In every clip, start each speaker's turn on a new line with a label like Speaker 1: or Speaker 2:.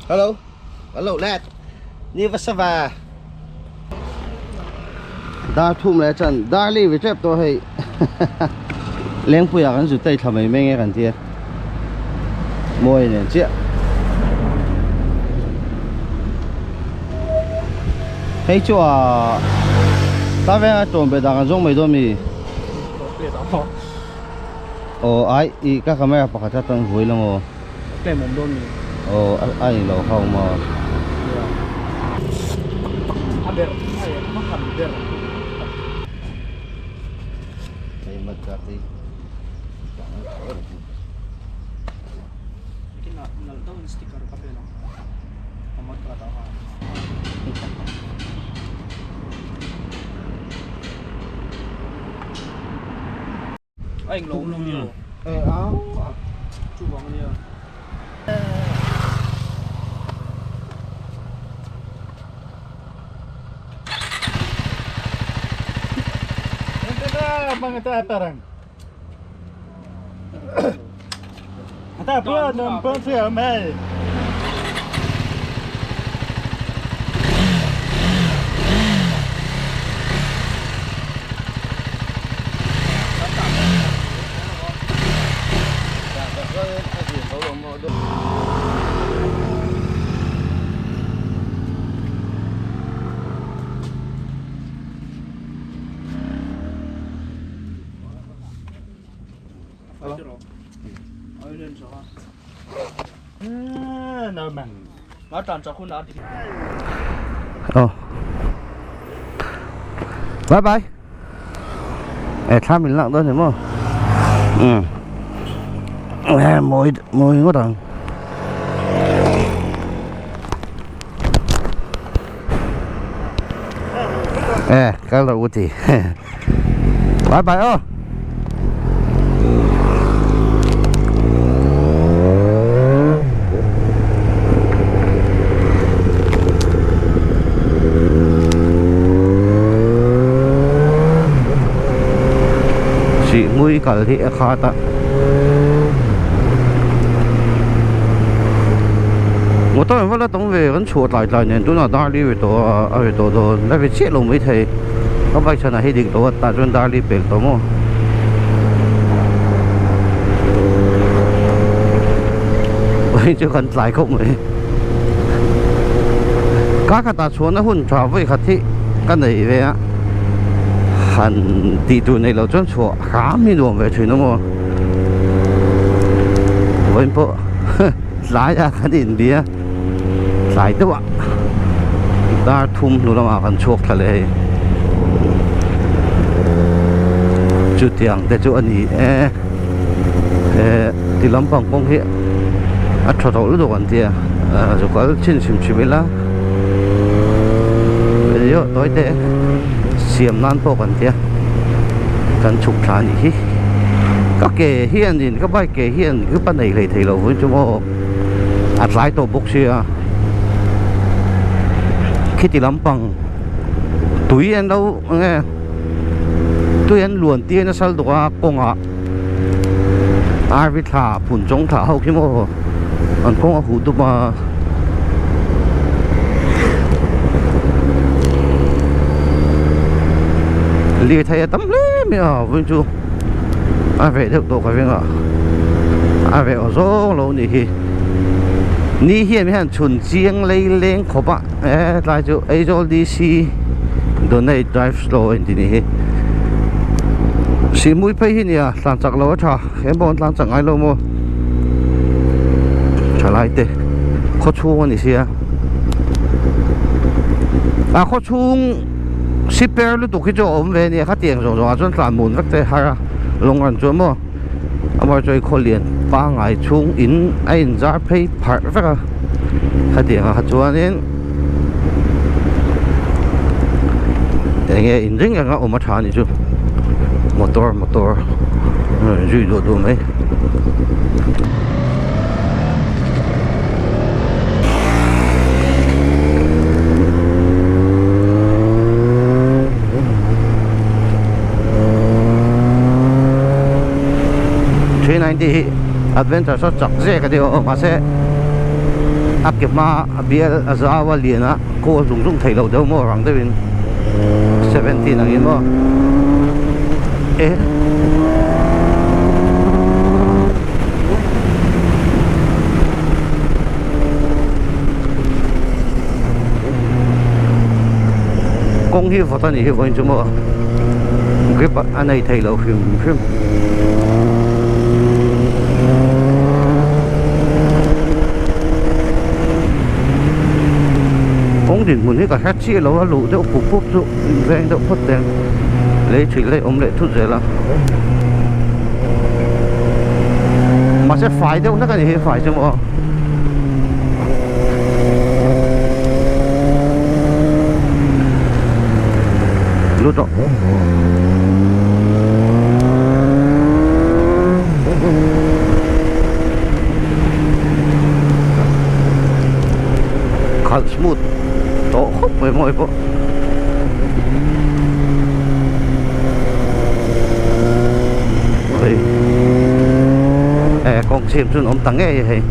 Speaker 1: Hello kan lo let ni va sava dar thum leh chan dar li vi tep tawh hei lengpuiah kan zut a i thla mai mai nge kan tia mawi nen chiah hei chu a ta venga tawm be dan kan zawng mai dawn mi aw ai i ka camera pakhat a tan vuai lang aw
Speaker 2: tlem awm dawn mi
Speaker 1: aw a in lo hau maw
Speaker 2: a ber ai a han ber
Speaker 1: hei mat ka ti Aw bye bye e thla min lak dawn ni maw um e mawi mawi ngawt ang e kal rawh u ti bye bye aw. Sihhmui kal hi a khat a motor an va la tam ve kan chhuah tlai tlai nen tunah dar li ve tawh a a ve tawh dawn la ve chiah lo maithei ka bike chhanah hi dik lo a tah chuan dar li pel tawh maw. Hei chu kan tlai khawp mai ka khatah chhuahna hun tha vawi khat hi ka nei ve a han tih tur nei loh chuan chhuah hram hi nuam ve thin a maw vawiin pawh tlaiah kan inbia tlai deuh ah dar thum hnu lamah kan chhuak thla leh hei chutiang te chu a ni e he ti lampang kawng hi a tha tawh lutuk an tia zu kal chin hrim hrim ila video tawi te siam nan pawh kan tia kan chhuk thla a nih hi ka ke hianin ka bike ke hian ka nei hlei thei lo vawiin chu maw. A tlai tawh bawk sia khiti lampang tui an lo eng nge tui an luan tir nasa lutuk a kawngah arvi thla phun chawng thla ho khi maw an kawng a huh dup a. Lirthei a tam hle mai a vawiin chu a reh deuh tawh ka ring a a reh aw zawng lo nih hi ni hian hian chhun chiang lei leng khawp a e tlai chu Aizawl D_C donate drive slow a inti nih hi sihhmui phei hi nia tlan chak lo a tha eng pawh an tlan chak ngai lo maw thalai te khaw chhung a ni sia a khaw chhung siper lutuk hi chu a awm ve a nia khatiang zawng zawng ah chuan tlan mun vek te har a lawng ran chuan maw amaherawhchu hei khaw lian pangngai chhung in a in zar phei pharh vek a khatiang ah kha chuanin eng nge in ring anga awm a tha a nih chu motor motor zui duah duah mai. 390 hi adventure saw chak zek a ni aw mahse. A ke hma a bial a zau a lian a kawl zung zung thei lo deuh maw rang deuhin 17 angin maw e kawng hi vawt a nih hi vawiin chu maw grip a nei thei lo hrim hrim. Kawng dinhmun hi ka hre chiah lo a luh deuh pup pup chu veng deuh phawt teng lei thil leh awm leh thut zel a mahse fai deuh hlek a ni hi fai chu maw. Lut rawh. Khalh smooth tawh khawp mai mawi pawh. Hei e kawng chhim chu an awm ta ngei a hei.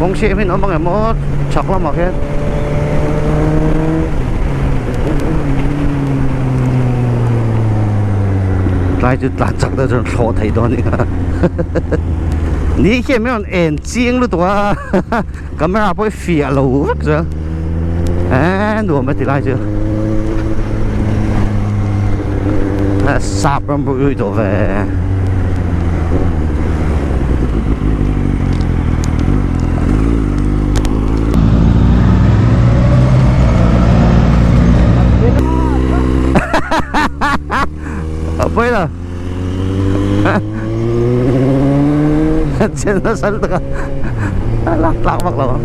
Speaker 1: Kawng siam hi an awm ang em aw chhak lamah khian. Tlai chu tlan chak deuh chuan thlawh thei dawn a ni a ni khian min rawn en chiang lutuk a camera pawh hi fiah lo vek zel eee nuam a ti lai chu sap ram pawh ui tawh ve. Pawi lo Chen nasa lutuk a a lak tlak vak lo ang.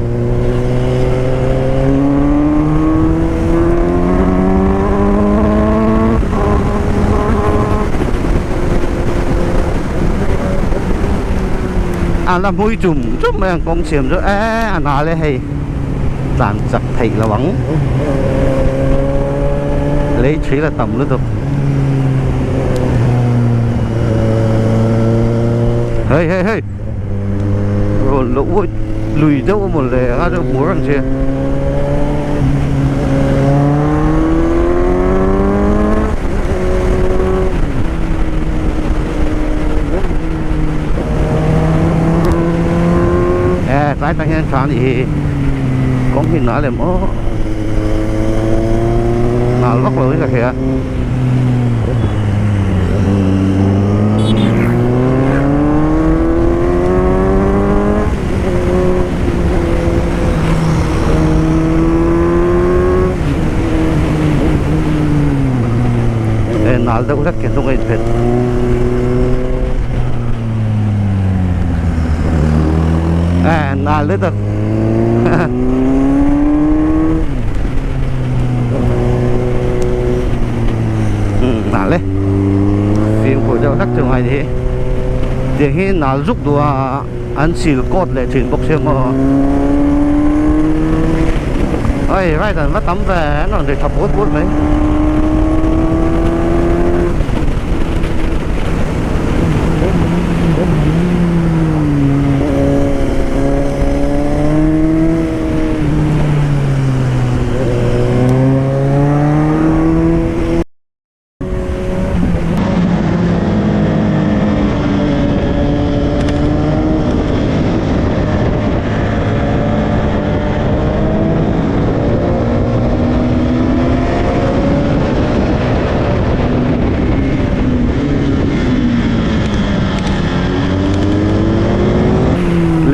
Speaker 1: A la hmui chum chum mai ang kawng siam chu e a nal e hei tlan chak theih lo ang lei thil a tam lutuk hei hei hei rawn loh uaih lui deuh a maw le a deuh hmur ang che. E tlai tang hian tha a nih hi kawng hi nal em aw nal vak lo in ka hria e nal deuh hlek ke hnung a inphet. E nal deuh tak nal e fimkhur deuh hlek chu ngai ni hi tiang hi nal zuk duh a an sil kawt leh thin bawk sia maw oi right an va tam ve an rawn ri tha put put mai.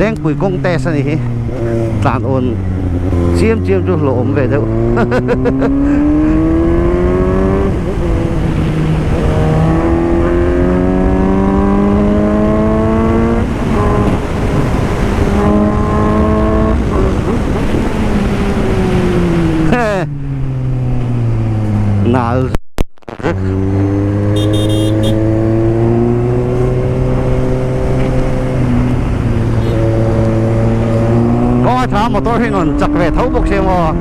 Speaker 1: Lengpui kawng test a ni hi tlan awn chiam chiam chu hlawh awm ve deuh. Nal motor hi rawn chak ve tho bawk sia maw.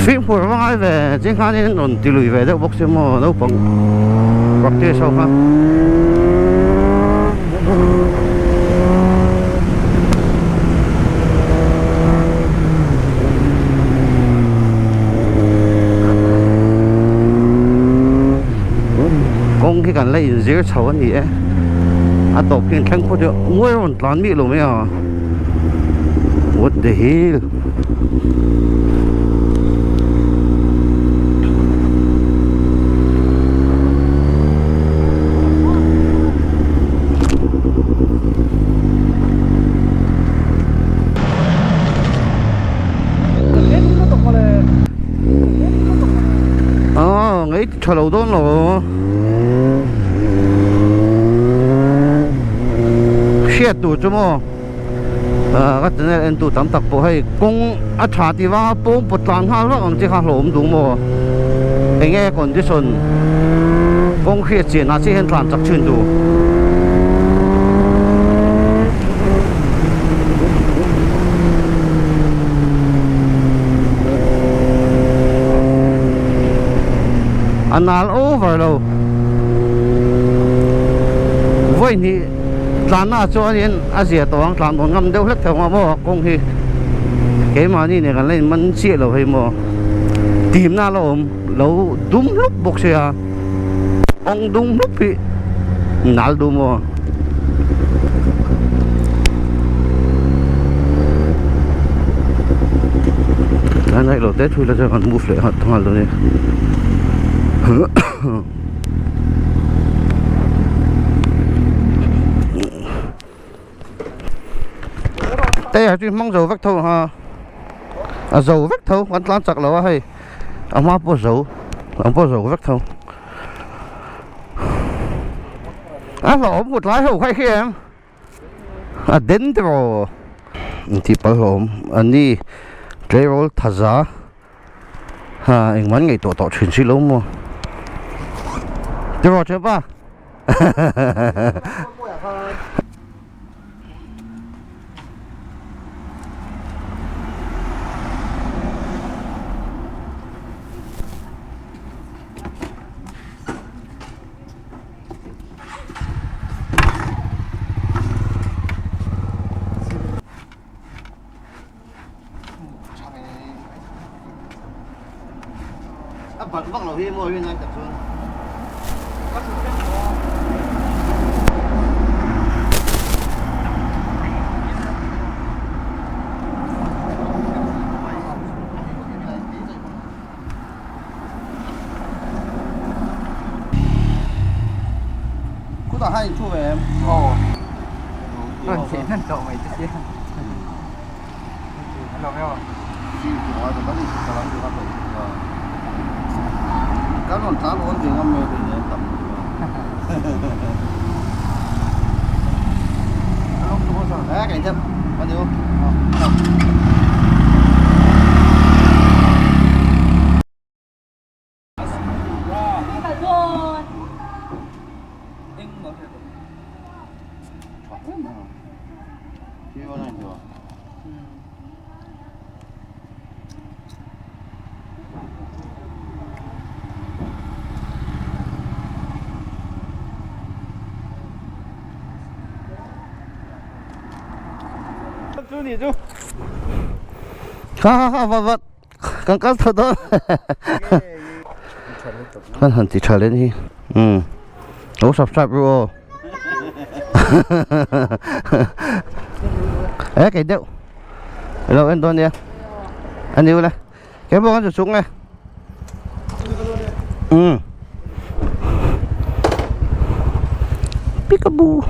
Speaker 1: Fimkhur va ngai ve ching khanin rawn ti lui ve deuh bawk si maw naupang practice ho kha. Kawng hi kan la inzir chho a ni e a tawp hi an thleng phawt a ngawi rawn tlan mih lo mai a what the hell Aw ngei tha lo dawn lo hriat tur chu maw ah ka channel en tu tam tak pawh hei kawng a tha tih vanga pawng pawt tlan nghal vak ang chi kha hlawm duh maw eng nge condition kawng hriat chian ah chiah hian tlan chak thin tur. A nal over lo vawi hnih tlanna ah chuanin a zia tawh ang tlan dawn ngam deuh hlek thei ang maw kawng hi keimahni nen kan la in man chiah lo hei maw timna la awm lo dum hlup bawk sia kawng dum hlup hi nal duh maw. Tlai naih lo te thui la chuan kan move leh nghal dawn a ni. Tei ah chu hmang zo vek tho ha a zo vek tho kan tlan chak lo a hei a hma pawh zo ang pawh zo vek tho a hlauhawm kut lai ho kha i hria em a den tiraw intih pal hlauhawm a ni tleirawl thaza. Ha engmah an ngaihtuah tawh thin si lo maw tiraw thianpa A balh vak lo hi maw rin ai tak chuan. Khutah khan in thu ve em?
Speaker 2: Aw. Rawn cheh hnan tawh mai te sia.
Speaker 1: Kan rawn tlan awn ve ngam mai a hlei tam Eh cái chậm con điều Ha ha ha va va kan kal tho dawn kan han ti tha leh ni um lo subscribe ru aw e kei deuh lo en dawn nia a ni ula kei pawh kan chu chung e. Umm Peekaboo.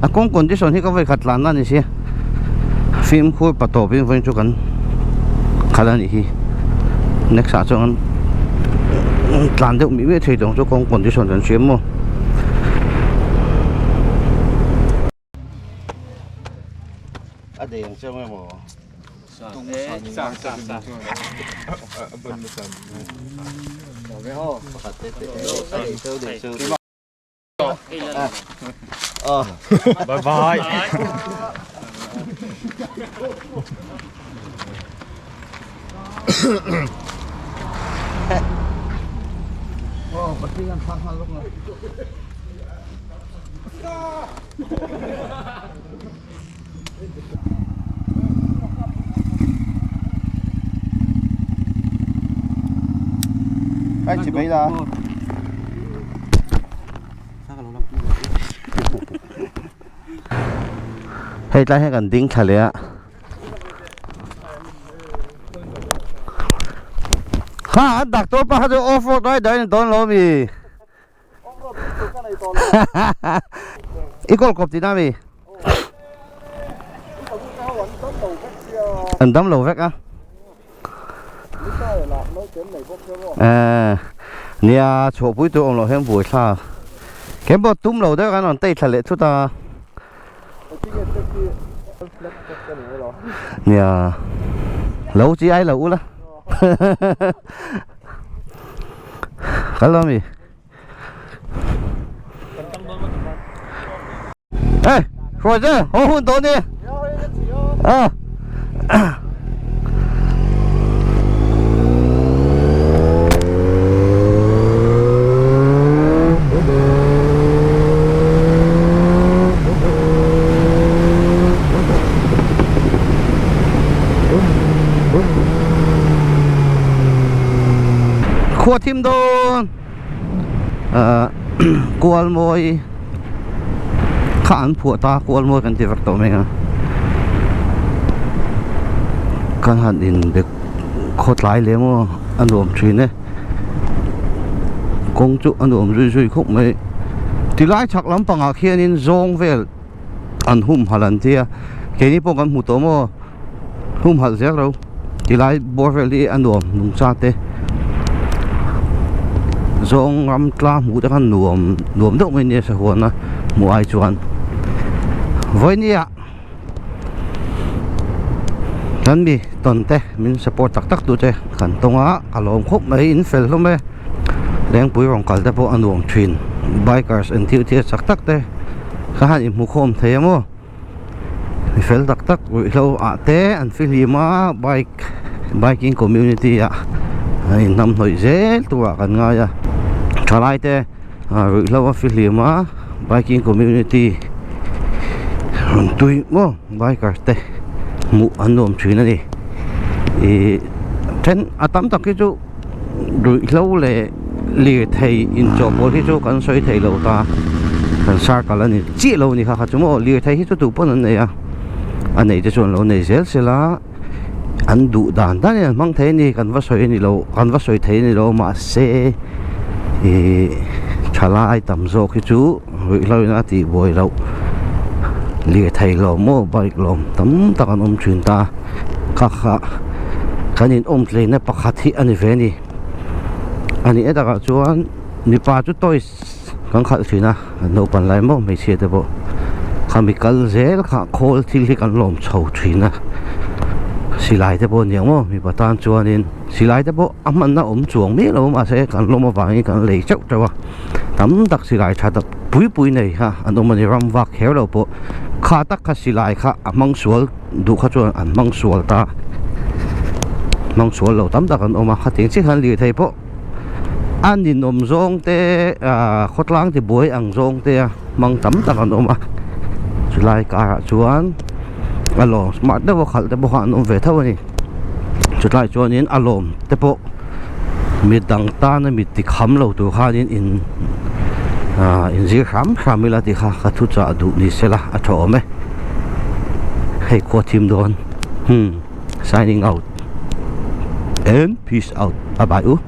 Speaker 1: A kawng condition hi ka vawi khat tlan na ni sia fimkhur pa tawp in vawiin chu kan khalh a nih hi next ah chuan tlan deuh mih mih thei tawng chu kawng condition kan hria maw. A dei ang chiang emaw.
Speaker 3: Bye bye.
Speaker 1: Ai chỉ bây giờ Hei tlai hian kan ding thla leh a Ha an doctor pa kha chu off road rider a ni dawn lo ami I kawl kawp tihna ami An dam lo vek a Nia chhuahpui tur awm loh hian buai thlak Kem pawh tum lo deuh khan rawn tei thla leh thut a Nia lo chi ai lo ula Kal lo ami Ê, rồi chứ, hô hun tốn đi. Ờ. Khua thim dawn. Kual mawi kha an phuah ta kual mawi kan ti vek tawh mai a kan han in be khawtlai leh maw a nuam thin e kawng chu a nuam zui zui khawp mai tilai chhak lampangah khianin zawng vel an humhalh an tia keini pawh kan hmu tawh maw. Humhalh zel ro tilai bawr vel hi a nuam nungcha te zawng ram tlang hmuh te khan nuam nuam deuh mai nia sahuan a hmuh ai chuan vawinia kan mi tawn te min support tak tak tu te kan tawng a ka lawm khawp mai in fel hlawm e lengpui rawn kal te pawh a nuam thin bikers enthusiast chak tak te ka han inhmukhawm thei a maw. Mi fel tak tak ruihhlo ah te an fihlim a bike biking community ah an inhnam hnawih zel turah kan ngai a thalai te ruihhlo a fihlim a biking community rawn tui maw biker te hmuh an nuam thin a ni ih then a tam tak hi chu ruihhlo leh lirthei inchawhpawlh hi chu kan sawi thei lo ta kan circle a ni chiah lo a ni kha kha chu maw lirthei hi chu tu pawn an nei a a nei te chu an lo nei zel zel a an duh dan dan in an hmang thei a ni kan va sawi a ni lo kan va sawi thei a ni lo mahse ih thalai tam zawk hi chu ruihhlo in a tih buai loh lirthei lawm maw bike lawm tam tak an awm thin ta. Kha kha kan in awm tleina pakhat hi a ni ve a ni a nih takah chuan mipa chu toys kan khalh thin a naupang lai maw hmeichhia te pawh khami kal zel kha khawl thil hi kan lawm chho thin a silai te pawh a niang maw mipa tan chuanin silai te pawh a hmanna awm chuang miah lo mahse kan lawm avangin kan lei teuh teuh a tam tak silai tha tak pui pui nei kha an awm a ni ram vak kher lo pawh kha tak kha silai kha a hmang sual. Duh kha chuan an hmang sual ta hmang sual lo tam tak an awm a khatiang chiah hian lirthei pawh a ninawm zawng te ah khawtlang ti buai ang zawng te a hmang tam tak an awm a chulai karah chuan a lawm smart deuh a khalh te pawh kha an awm ve tho a ni chutlai chuanin a lawm te pawh mi dang tana mi ti kham lo tur khanin in. Inzir hram hram ila tih kha ka thu chah duh ni sela a tha awm e. Hei khua thim dawn. Hmm. Signing out. And peace out. Bye bye u.